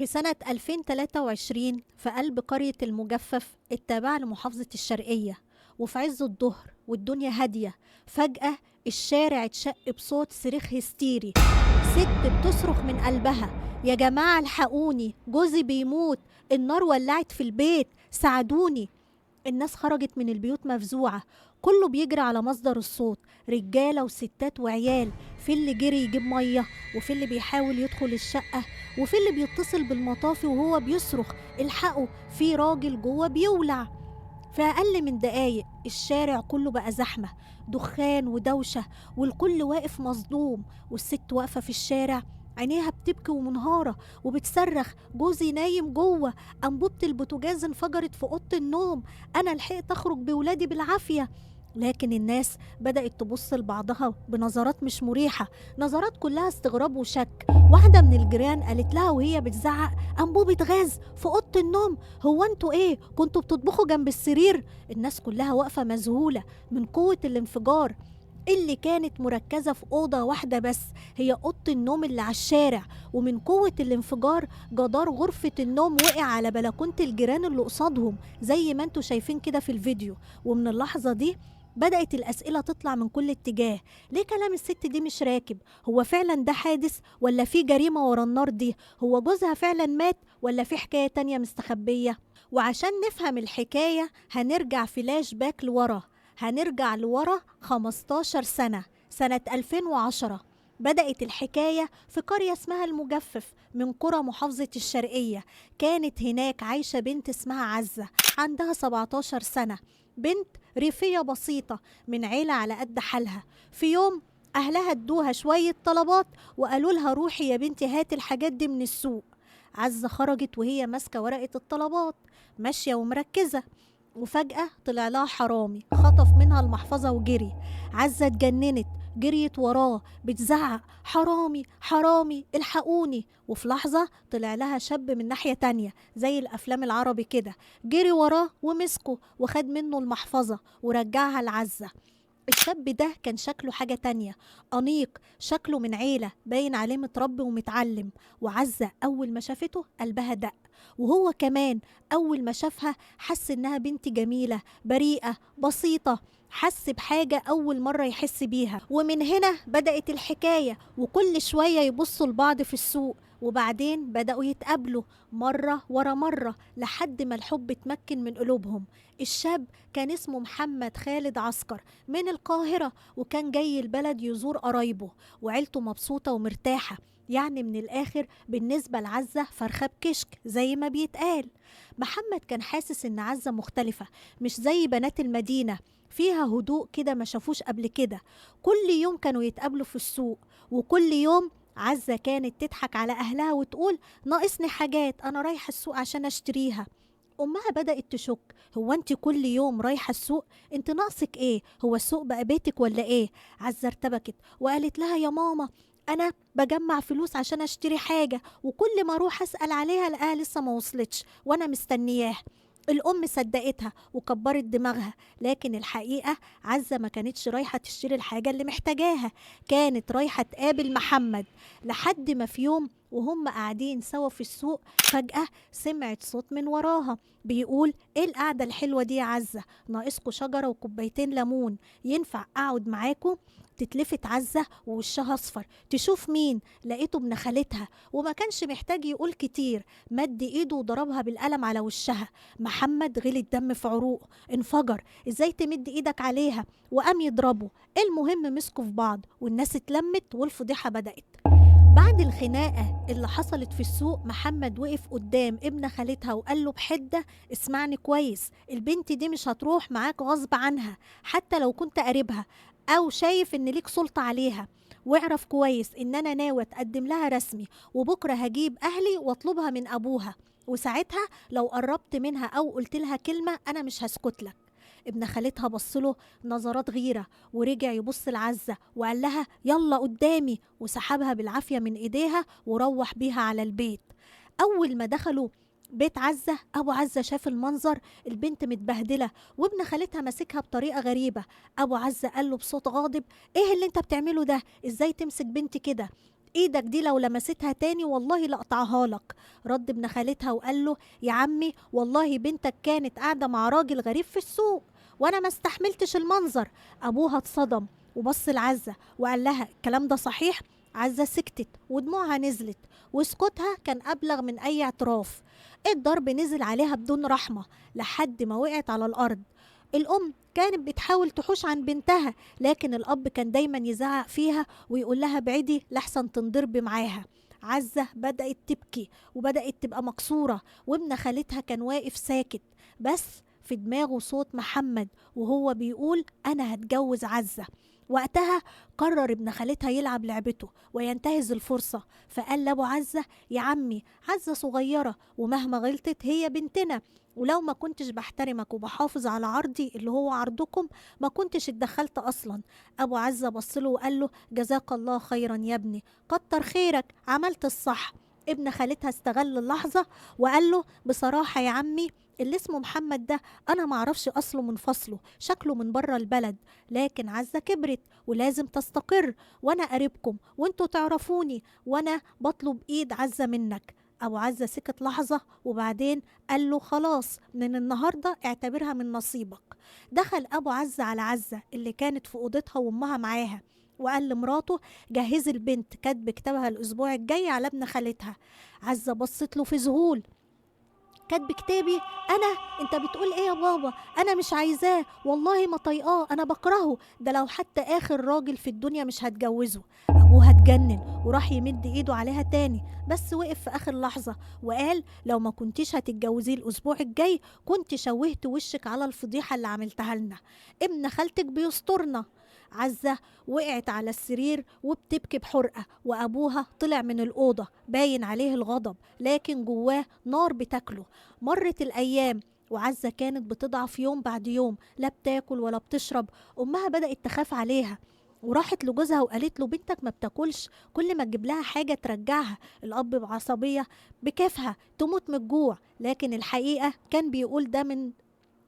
في سنة 2023 في قلب قرية المجفف التابعة لمحافظة الشرقية، وفي عز الظهر والدنيا هادية، فجأة الشارع اتشق بصوت صريخ هستيري. ست بتصرخ من قلبها: يا جماعة الحقوني، جوزي بيموت، النار ولعت في البيت، ساعدوني. الناس خرجت من البيوت مفزوعة، كله بيجري على مصدر الصوت، رجالة وستات وعيال، في اللي جري يجيب مية، وفي اللي بيحاول يدخل الشقة، وفي اللي بيتصل بالمطافي وهو بيصرخ: الحقوا، في راجل جوه بيولع. في أقل من دقايق الشارع كله بقى زحمة، دخان ودوشة، والكل واقف مصدوم، والست واقفة في الشارع عينيها بتبكي ومنهارة وبتصرخ: جوزي نايم جوه، أنبوبة البوتاجاز انفجرت في أوضة النوم، أنا لحقت أخرج بولادي بالعافية. لكن الناس بدأت تبص لبعضها بنظرات مش مريحة، نظرات كلها استغراب وشك. واحدة من الجيران قالت لها وهي بتزعق: أنبوبة غاز في أوضة النوم، هو انتوا ايه كنتوا بتطبخوا جنب السرير؟ الناس كلها واقفة مذهولة من قوة الانفجار اللي كانت مركزة في أوضة واحدة بس، هي أوضة النوم اللي على الشارع. ومن قوة الانفجار جدار غرفة النوم وقع على بلكونة الجيران اللي قصادهم، زي ما انتوا شايفين كده في الفيديو. ومن اللحظة دي بدأت الأسئلة تطلع من كل اتجاه: ليه كلام الست دي مش راكب؟ هو فعلا ده حادث ولا في جريمة ورا النار دي؟ هو جوزها فعلا مات ولا في حكاية تانية مستخبية؟ وعشان نفهم الحكاية هنرجع فلاش باك لورا، هنرجع لورا 15 سنة، سنة 2010. بدأت الحكاية في قرية اسمها المجفف من قرى محافظة الشرقية. كانت هناك عايشة بنت اسمها عزة، عندها 17 سنة، بنت ريفية بسيطة من عيلة على قد حالها. في يوم أهلها ادوها شوية طلبات وقالوا لها: روحي يا بنتي هات الحاجات دي من السوق. عزة خرجت وهي ماسكة ورقة الطلبات، ماشية ومركزة، وفجأة طلع لها حرامي خطف منها المحفظة وجري. عزة اتجننت، جريت وراه بتزعق: حرامي حرامي الحقوني. وفي لحظة طلع لها شاب من ناحية تانية زي الأفلام العربي كده، جري وراه ومسكه وخد منه المحفظة ورجعها لعزة. الشاب ده كان شكله حاجة تانية، أنيق، شكله من عيلة، باين عليه متربي ومتعلم. وعزة أول ما شافته قلبها دق، وهو كمان أول ما شافها حس إنها بنت جميلة بريئة بسيطة، حس بحاجة أول مرة يحس بيها. ومن هنا بدأت الحكاية، وكل شوية يبصوا لبعض في السوق، وبعدين بدأوا يتقابلوا مرة ورا مرة لحد ما الحب اتمكن من قلوبهم. الشاب كان اسمه محمد خالد عسكر من القاهرة، وكان جاي البلد يزور قرايبه، وعيلته مبسوطة ومرتاحة. يعني من الآخر بالنسبة لعزة فرخة بكشك زي ما بيتقال. محمد كان حاسس إن عزة مختلفة، مش زي بنات المدينة، فيها هدوء كده ما شافوش قبل كده. كل يوم كانوا يتقابلوا في السوق، وكل يوم عزة كانت تضحك على أهلها وتقول: ناقصني حاجات، أنا رايحة السوق عشان أشتريها. أمها بدأت تشك: هو أنت كل يوم رايحة السوق؟ أنت ناقصك إيه؟ هو السوق بقى بيتك ولا إيه؟ عزة ارتبكت وقالت لها: يا ماما أنا بجمع فلوس عشان أشتري حاجة، وكل ما أروح أسأل عليها لقاها لسه ما وصلتش وأنا مستنياها. الأم صدقتها وكبرت دماغها، لكن الحقيقة عزة ما كانتش رايحة تشتري الحاجة اللي محتاجاها، كانت رايحة تقابل محمد. لحد ما في يوم وهم قاعدين سوا في السوق، فجأة سمعت صوت من وراها بيقول: ايه القعدة الحلوة دي يا عزة؟ ناقصكوا شجرة وكوبايتين ليمون، ينفع اقعد معاكوا؟ تتلفت عزة ووشها اصفر تشوف مين، لقيته ابن خالتها، وما كانش محتاج يقول كتير، مد ايده وضربها بالقلم على وشها. محمد غلي الدم في عروقه، انفجر، ازاي تمد ايدك عليها؟ وقام يضربه. المهم مسكوا في بعض والناس اتلمت والفضيحة بدأت. بعد الخناقة اللي حصلت في السوق، محمد وقف قدام ابن خالتها وقال له بحدة: اسمعني كويس، البنت دي مش هتروح معاك غصب عنها، حتى لو كنت قريبها أو شايف إن ليك سلطة عليها، واعرف كويس إن أنا ناوي أتقدم لها رسمي، وبكرة هجيب أهلي وأطلبها من أبوها، وساعتها لو قربت منها أو قلت لها كلمة أنا مش هسكت لك. ابن خالتها بصله نظرات غيرة ورجع يبص لعزة وقال لها: يلا قدامي، وسحبها بالعافية من إيديها وروح بيها على البيت. أول ما دخلوا بيت عزة، أبو عزة شاف المنظر، البنت متبهدلة وابن خالتها ماسكها بطريقة غريبة. أبو عزة قال له بصوت غاضب: إيه اللي أنت بتعمله ده؟ إزاي تمسك بنتي كده؟ ايدك دي لو لمستها تاني والله لقطعها لك. رد ابن خالتها وقال له يا عمي والله بنتك كانت قاعدة مع راجل غريب في السوق وانا ما استحملتش المنظر. ابوها اتصدم وبص لعزة وقال لها الكلام ده صحيح؟ عزة سكتت ودموعها نزلت، وسكوتها كان أبلغ من أي اعتراف. الضرب نزل عليها بدون رحمة لحد ما وقعت على الأرض. الأم كانت بتحاول تحوش عن بنتها، لكن الأب كان دايما يزعق فيها ويقول لها بعدي لحسن تنضرب معاها. عزة بدأت تبكي وبدأت تبقى مكسورة، وابن خالتها كان واقف ساكت، بس في دماغه صوت محمد وهو بيقول أنا هتجوز عزة. وقتها قرر ابن خالتها يلعب لعبته وينتهز الفرصة، فقال لأبو عزة يا عمي عزة صغيرة ومهما غلطت هي بنتنا، ولو ما كنتش بحترمك وبحافظ على عرضي اللي هو عرضكم ما كنتش اتدخلت أصلا. أبو عزة بصله وقال له جزاك الله خيرا يا ابني، كتر خيرك عملت الصح. ابن خالتها استغل اللحظة وقال له بصراحة يا عمي اللي اسمه محمد ده أنا معرفش أصله من فصله، شكله من بره البلد، لكن عزة كبرت ولازم تستقر، وأنا قريبكم وانتوا تعرفوني، وأنا بطلب إيد عزة منك. أبو عزة سكت لحظة وبعدين قال له خلاص من النهاردة اعتبرها من نصيبك. دخل أبو عزة على عزة اللي كانت في أوضتها وأمها معاها، وقال لمراته جهزي البنت كاتب كتابها الأسبوع الجاي على ابن خالتها. عزة بصت له في ذهول، كاتب كتابي أنا؟ أنت بتقول إيه يا بابا؟ أنا مش عايزاه والله، ما طايقاه، أنا بكرهه، ده لو حتى آخر راجل في الدنيا مش هتجوزه. أبوها اتجنن وراح يمد إيده عليها تاني، بس وقف في آخر لحظة وقال لو ما كنتيش هتتجوزيه الأسبوع الجاي كنت شوهت وشك على الفضيحة اللي عملتها لنا، ابن خالتك بيسترنا. عزة وقعت على السرير وبتبكي بحرقة، وأبوها طلع من الأوضة باين عليه الغضب لكن جواه نار بتاكله. مرت الأيام وعزة كانت بتضعف يوم بعد يوم، لا بتاكل ولا بتشرب. أمها بدأت تخاف عليها وراحت لجوزها وقالت له بنتك ما بتاكلش، كل ما تجيب لها حاجة ترجعها. الأب بعصبية بكيفها تموت من الجوع، لكن الحقيقة كان بيقول ده من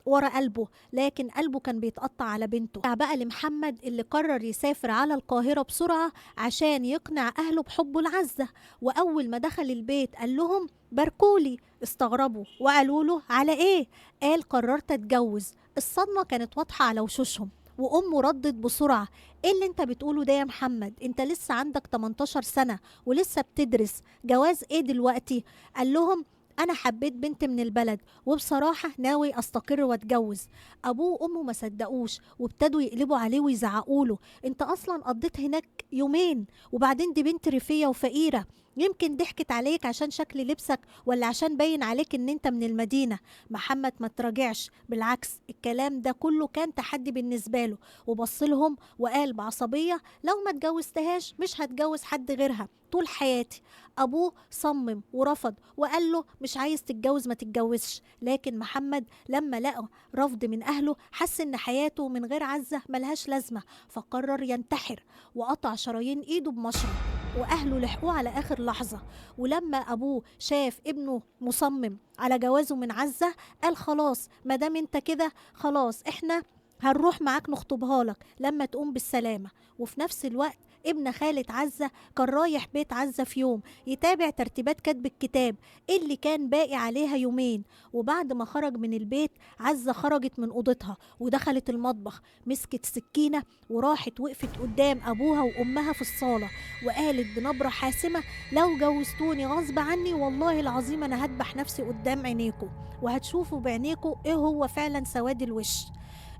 ورا قلبه، لكن قلبه كان بيتقطع على بنته. بقى لمحمد اللي قرر يسافر على القاهرة بسرعة عشان يقنع أهله بحبه لعزة. وأول ما دخل البيت قال لهم باركولي. استغربوا وقالوا له على إيه؟ قال قررت أتجوز. الصدمة كانت واضحة على وشوشهم، وأمه ردت بسرعة إيه اللي أنت بتقوله ده يا محمد؟ أنت لسه عندك 18 سنة ولسه بتدرس، جواز إيه دلوقتي؟ قال لهم أنا حبيت بنت من البلد وبصراحة ناوي أستقر وأتجوز. أبوه وأمه ما صدقوش وابتدوا يقلبوا عليه ويزعقوا له أنت أصلا قضيت هناك يومين، وبعدين دي بنت ريفية وفقيرة، يمكن ضحكت عليك عشان شكل لبسك ولا عشان باين عليك ان انت من المدينة. محمد ما تراجعش، بالعكس الكلام ده كله كان تحدي بالنسبة له، وبص لهم وقال بعصبية لو ما اتجوزتهاش مش هتجوز حد غيرها طول حياتي. أبوه صمم ورفض وقال له مش عايز تتجوز ما تتجوزش، لكن محمد لما لقى رفض من أهله حس إن حياته من غير عزة ملهاش لازمة، فقرر ينتحر وقطع شرايين إيده بمشرط، وأهله لحقوه على آخر لحظة. ولما أبوه شاف ابنه مصمم على جوازه من عزة قال خلاص ما دام انت كده خلاص احنا هنروح معاك نخطبها لك لما تقوم بالسلامة. وفي نفس الوقت ابن خالة عزة كان رايح بيت عزة في يوم يتابع ترتيبات كتب الكتاب اللي كان باقي عليها يومين. وبعد ما خرج من البيت عزة خرجت من أوضتها ودخلت المطبخ، مسكت سكينة وراحت وقفت قدام أبوها وأمها في الصالة وقالت بنبرة حاسمة لو جوزتوني غصب عني والله العظيم أنا هذبح نفسي قدام عينيكم، وهتشوفوا بعينيكم إيه هو فعلا سواد الوش.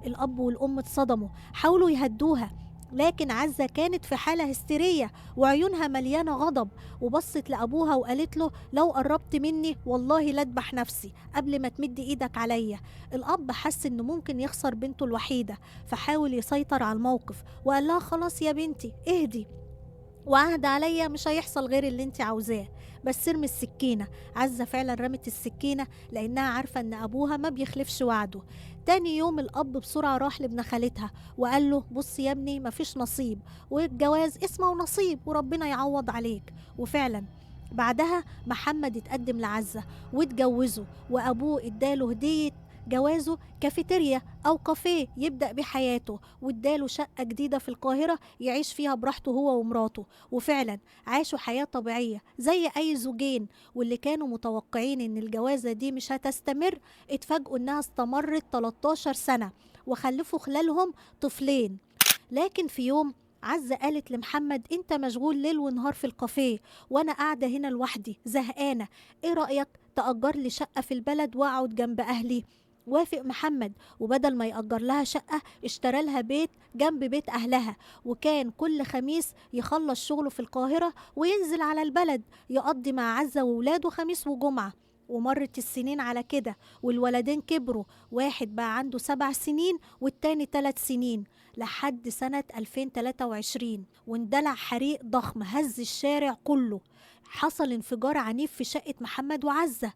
الأب والأم اتصدموا، حاولوا يهدوها، لكن عزة كانت في حالة هستيرية وعيونها مليانة غضب، وبصت لأبوها وقالت له لو قربت مني والله لأذبح نفسي قبل ما تمد إيدك عليا. الأب حس إنه ممكن يخسر بنته الوحيدة، فحاول يسيطر على الموقف وقال لها خلاص يا بنتي اهدي، وعهد عليا مش هيحصل غير اللي انت عاوزاه، بس ارمي السكينة. عزة فعلا رمت السكينة لأنها عارفة ان أبوها ما بيخلفش وعده. تاني يوم الأب بسرعة راح لابن خالتها وقال له بص يا ابني مفيش نصيب، والجواز اسمه ونصيب وربنا يعوض عليك. وفعلا بعدها محمد اتقدم لعزة واتجوزه، وأبوه اداله هدية جوازه كافيتيريا أو كافيه يبدأ بحياته، واداله شقة جديدة في القاهرة يعيش فيها براحته هو ومراته. وفعلا عاشوا حياة طبيعية زي أي زوجين، واللي كانوا متوقعين إن الجوازة دي مش هتستمر اتفاجئوا إنها استمرت 13 سنة وخلفوا خلالهم طفلين. لكن في يوم عزة قالت لمحمد انت مشغول ليل ونهار في الكافيه وانا قاعدة هنا لوحدي زهقانة، ايه رأيك تأجر لي شقة في البلد واقعد جنب اهلي؟ وافق محمد، وبدل ما يأجر لها شقة اشترى لها بيت جنب بيت أهلها، وكان كل خميس يخلص شغله في القاهرة وينزل على البلد يقضي مع عزة وولاده خميس وجمعة. ومرت السنين على كده والولدين كبروا، واحد بقى عنده 7 سنين والتاني 3 سنين، لحد سنة 2023 واندلع حريق ضخم هز الشارع كله. حصل انفجار عنيف في شقة محمد وعزة،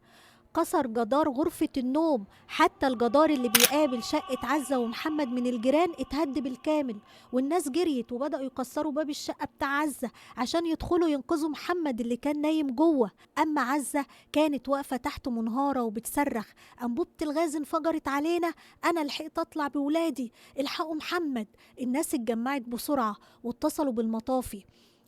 كسر جدار غرفة النوم، حتى الجدار اللي بيقابل شقة عزة ومحمد من الجيران اتهد بالكامل، والناس جريت وبدأوا يكسروا باب الشقة بتاع عزة عشان يدخلوا ينقذوا محمد اللي كان نايم جوه. أما عزة كانت واقفة تحت منهارة وبتصرخ، أنبوبة الغاز انفجرت علينا، أنا لحقت أطلع بولادي، الحقوا محمد. الناس اتجمعت بسرعة واتصلوا بالمطافي.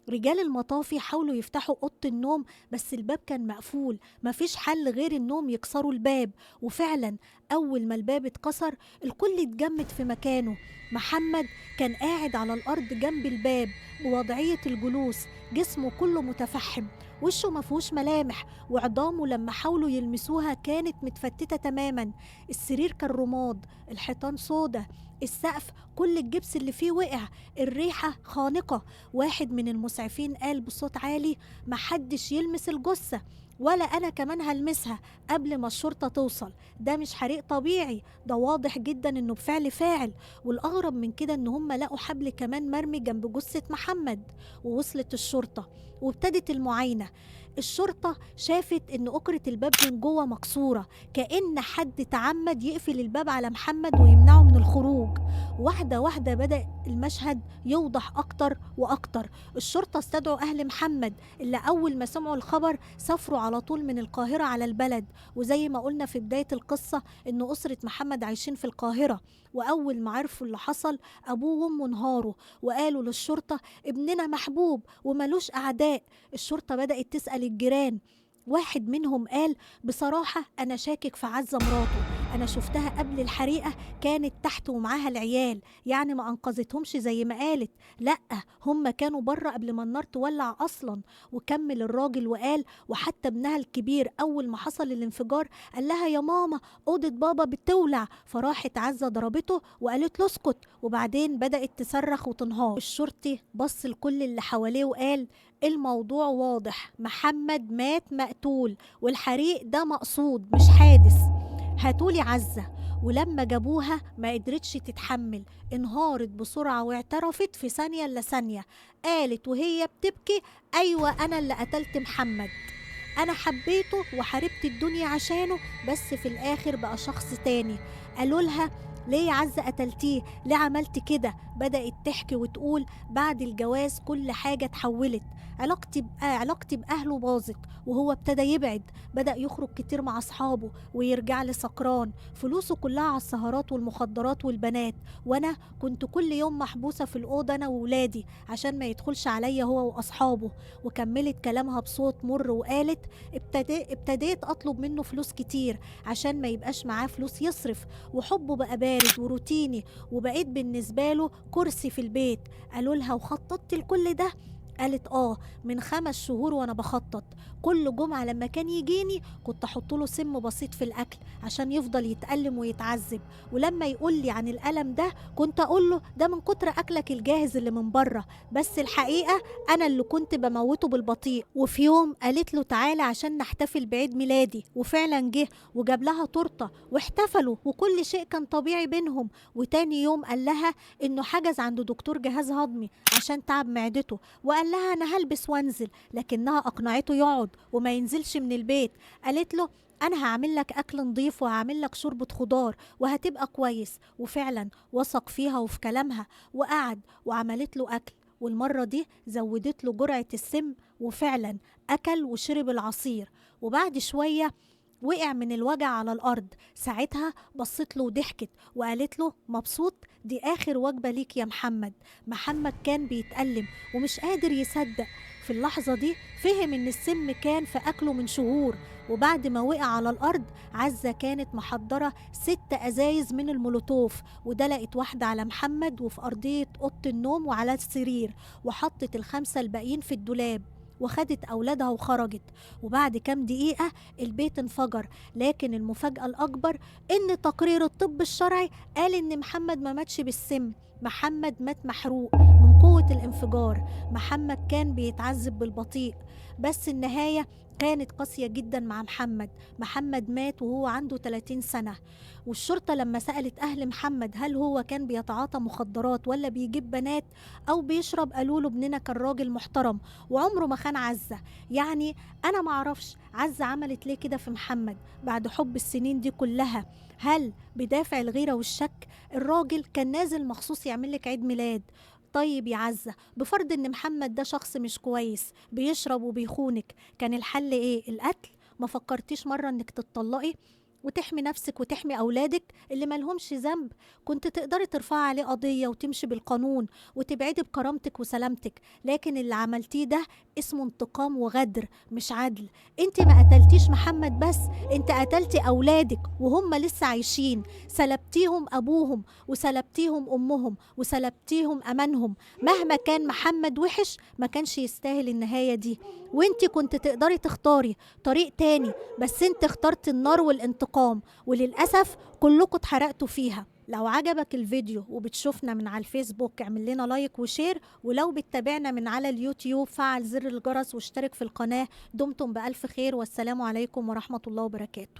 رجال المطافي حاولوا يفتحوا أوضة النوم بس الباب كان مقفول، مفيش حل غير إنهم يكسروا الباب. وفعلا أول ما الباب اتكسر الكل اتجمد في مكانه. محمد كان قاعد على الأرض جنب الباب بوضعية الجلوس، جسمه كله متفحم، وشه مفهوش ملامح، وعظامه لما حاولوا يلمسوها كانت متفتتة تماما. السرير كان رماد، الحيطان سودة، السقف كل الجبس اللي فيه وقع، الريحة خانقة. واحد من المسعفين قال بصوت عالي محدش يلمس الجثة ولا أنا كمان هلمسها قبل ما الشرطة توصل، ده مش حريق طبيعي، ده واضح جدا إنه بفعل فاعل. والأغرب من كده إن هم لقوا حبل كمان مرمي جنب جثة محمد. ووصلت الشرطة وابتدت المعاينة. الشرطة شافت إن أكرة الباب من جوه مكسورة، كأن حد تعمد يقفل الباب على محمد ويمنعه من الخروج. واحدة واحدة بدأ المشهد يوضح أكتر وأكتر. الشرطة استدعوا أهل محمد اللي أول ما سمعوا الخبر سافروا على طول من القاهرة على البلد. وزي ما قلنا في بداية القصة إن أسرة محمد عايشين في القاهرة، وأول ما عرفوا اللي حصل أبوه وأمه انهاروا وقالوا للشرطة ابننا محبوب وملوش أعداء. الشرطة بدأت تسأل الجيران، واحد منهم قال بصراحة أنا شاكك في عزة مراته، أنا شفتها قبل الحريقة كانت تحت ومعاها العيال، يعني ما أنقذتهمش زي ما قالت، لأ هم كانوا بره قبل ما النار تولع أصلا. وكمل الراجل وقال وحتى ابنها الكبير أول ما حصل الانفجار قال لها يا ماما أوضة بابا بتولع، فراحت عزة ضربته وقالت له اسكت، وبعدين بدأت تصرخ وتنهار. الشرطي بص لكل اللي حواليه وقال الموضوع واضح، محمد مات مقتول والحريق ده مقصود مش حادث، هاتولي عزة. ولما جابوها ما قدرتش تتحمل، انهارت بسرعة واعترفت في ثانية إلا ثانية. قالت وهي بتبكي أيوة أنا اللي قتلت محمد، أنا حبيته وحاربت الدنيا عشانه، بس في الآخر بقى شخص تاني. قالوا لها ليه يا عزة قتلتيه؟ ليه عملت كده؟ بدأت تحكي وتقول بعد الجواز كل حاجة اتحولت، علاقتي بأهله باظت وهو ابتدى يبعد، بدأ يخرج كتير مع أصحابه ويرجع لي سكران، فلوسه كلها على السهرات والمخدرات والبنات، وأنا كنت كل يوم محبوسة في الأوضة أنا وولادي عشان ما يدخلش عليا هو وأصحابه. وكملت كلامها بصوت مر وقالت ابتديت أطلب منه فلوس كتير عشان ما يبقاش معاه فلوس يصرف، وحبه بقى بارد وروتيني، وبقيت بالنسبة له كرسي في البيت. قالوا لها وخططت لكل ده؟ قالت من 5 شهور وانا بخطط، كل جمعة لما كان يجيني كنت احط له سم بسيط في الاكل عشان يفضل يتألم ويتعذب، ولما يقول لي عن الألم ده كنت اقول له ده من كتر اكلك الجاهز اللي من بره، بس الحقيقة انا اللي كنت بموته بالبطيء. وفي يوم قالت له تعالى عشان نحتفل بعيد ميلادي، وفعلا جه وجاب لها تورته واحتفلوا وكل شيء كان طبيعي بينهم. وتاني يوم قال لها انه حجز عند دكتور جهاز هضمي عشان تعب معدته، وقال لها أنا هلبس وانزل، لكنها أقنعته يقعد وما ينزلش من البيت. قالت له أنا هعمل لك أكل نظيف وهعمل لك شوربة خضار وهتبقى كويس، وفعلا وثق فيها وفي كلامها وقعد وعملت له أكل، والمرة دي زودت له جرعة السم وفعلا أكل وشرب العصير. وبعد شوية وقع من الوجع على الأرض. ساعتها بصت له وضحكت وقالت له مبسوط؟ دي آخر وجبة ليك يا محمد. محمد كان بيتألم ومش قادر يصدق. في اللحظة دي فهم إن السم كان في أكله من شهور. وبعد ما وقع على الأرض، عزة كانت محضرة 6 أزايز من المولوتوف، ودلقت واحدة على محمد وفي أرضية أوضة النوم وعلى السرير، وحطت ال5 الباقيين في الدولاب، وخدت أولادها وخرجت. وبعد كام دقيقة البيت انفجر. لكن المفاجأة الأكبر إن تقرير الطب الشرعي قال إن محمد ما ماتش بالسم، محمد مات محروق من قوة الانفجار. محمد كان بيتعذب بالبطيء، بس النهاية كانت قاسية جدا مع محمد. محمد مات وهو عنده 30 سنة. والشرطة لما سألت أهل محمد هل هو كان بيتعاطى مخدرات ولا بيجيب بنات أو بيشرب، قالوا له ابننا كان راجل محترم وعمره ما خان عزة. يعني أنا معرفش عزة عملت ليه كده في محمد بعد حب السنين دي كلها. هل بدافع الغيرة والشك؟ الراجل كان نازل مخصوص يعمل لك عيد ميلاد. طيب يا عزة، بفرض ان محمد ده شخص مش كويس بيشرب وبيخونك، كان الحل ايه؟ القتل؟ ما فكرتيش مرة انك تتطلقي وتحمي نفسك وتحمي أولادك اللي مالهمش ذنب؟ كنت تقدري ترفعي عليه قضية وتمشي بالقانون وتبعدي بكرامتك وسلامتك، لكن اللي عملتيه ده اسمه انتقام وغدر مش عدل. انت ما قتلتيش محمد بس، انت قتلتي أولادك وهم لسه عايشين، سلبتيهم أبوهم وسلبتيهم أمهم وسلبتيهم أمانهم. مهما كان محمد وحش ما كانش يستاهل النهاية دي، وانت كنت تقدري تختاري طريق تاني، بس انت اخترتي النار والانتقام، وللأسف كلكم اتحرقتوا فيها. لو عجبك الفيديو وبتشوفنا من على الفيسبوك اعمل لنا like و share، ولو بتتابعنا من على اليوتيوب فعل زر الجرس واشترك في القناة. دمتم بألف خير، والسلام عليكم ورحمة الله وبركاته.